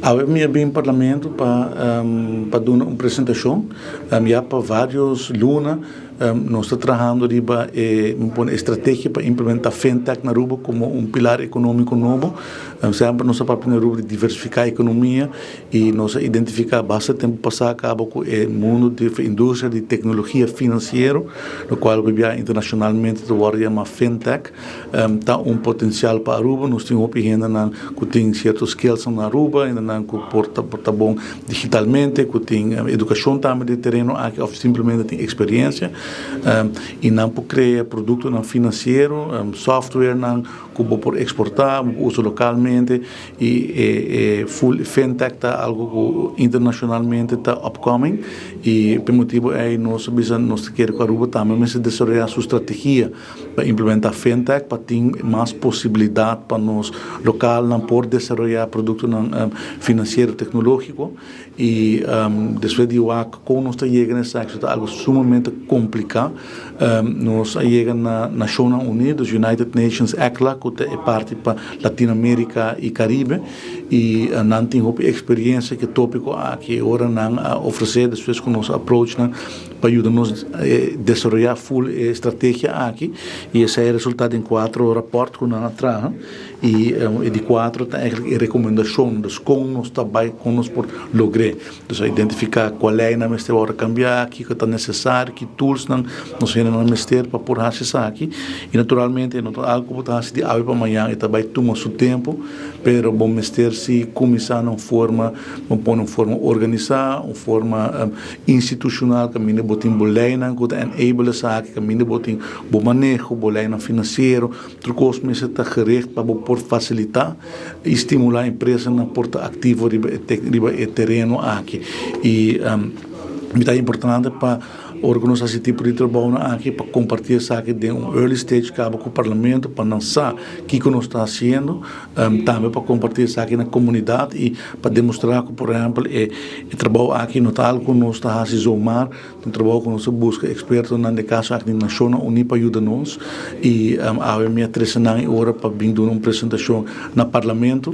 Awe mi a bin Parlamento pa duna un presentacion. Ya pa varios luna nos ta trahando riba e estrategia pa implementa fintech na Aruba como un pilar economico nobo. Semper nos a papia na Aruba di diversifica economia y nos a identifica basta tempo pasa caba cu e mundo di industria di tecnologia financiero, locual hopi internacionalmente ta wordo yama fintech, ta un potencial pa Aruba. Nos tin hopi hendenan cu tin cierto skills na Aruba, hendenan cu por ta bon digitalmente, cu tin educacion tambe den tereno aki of simplemente tin experiencia y nan por crea productonan financiero, softwarenan cu bo por exporta, bo por usa localmente, y e full fintech ta algo cu internacionalmente ta upcoming. Y pa e motibo ey nos a bisa nos ta kere cu Aruba tambe mester desaroya su strategia pa implementa fintech, pa tin mas posibilidad pa nos localnan por desaroya productonan financiero tecnologico. Y despues di wak con nos ta yega na esaki, ta algo sumamente complica. Nos a yega na Nacionnan Uni, dus United Nations ECLAC, cu ta e parti pa Latinoamerica y Caribe, y nan tin hopi experiencia cu e topico aki. Ora nan a ofrece despues cu nos approach nan pa yuda nos desaroya full e strategia aki, y esey a resulta den cuatro rapport cu nan a traha, y e di cuatro ta eigenlijk e recomendacion, dus con nos ta bay, con nos por logre. Dus a identifica cual leynan mester worde cambia, kico ta necesario, ki toolsnan nos hendenan mester pa por haci esaki. Y naturalmente no ta algo cu bo ta haci di awe pa mañan, e ta bay tuma su tempo, pero bo mester si cuminsa na un forma, bo pone un forma organisa, un forma institucional, caminda bo tin bo leynan cu ta enable esaki, caminda bo tin bo maneho, bo leynan financiero. Tur cos mester ta gericht pa bo por facilita y stimula empresanan por ta activo riba e tereno aki. Y mi ta importante pa ora cu nos haci tipo di trabounan aki pa comparti esaki den un early stage caba cu Parlamento pa nan sa kico nos ta haciendo, tambe pa comparti esaki na comunidad y pa demostra cu, por ehempel, e trabou aki no ta algo cu nos ta haci zomaar. Un trabou ku nos a buska ekspertonan den kaso aki di Nashonnan Uní pa yuda nos, i awe mi a trese nan e ora pa bin duna un presentashon na Parlamento.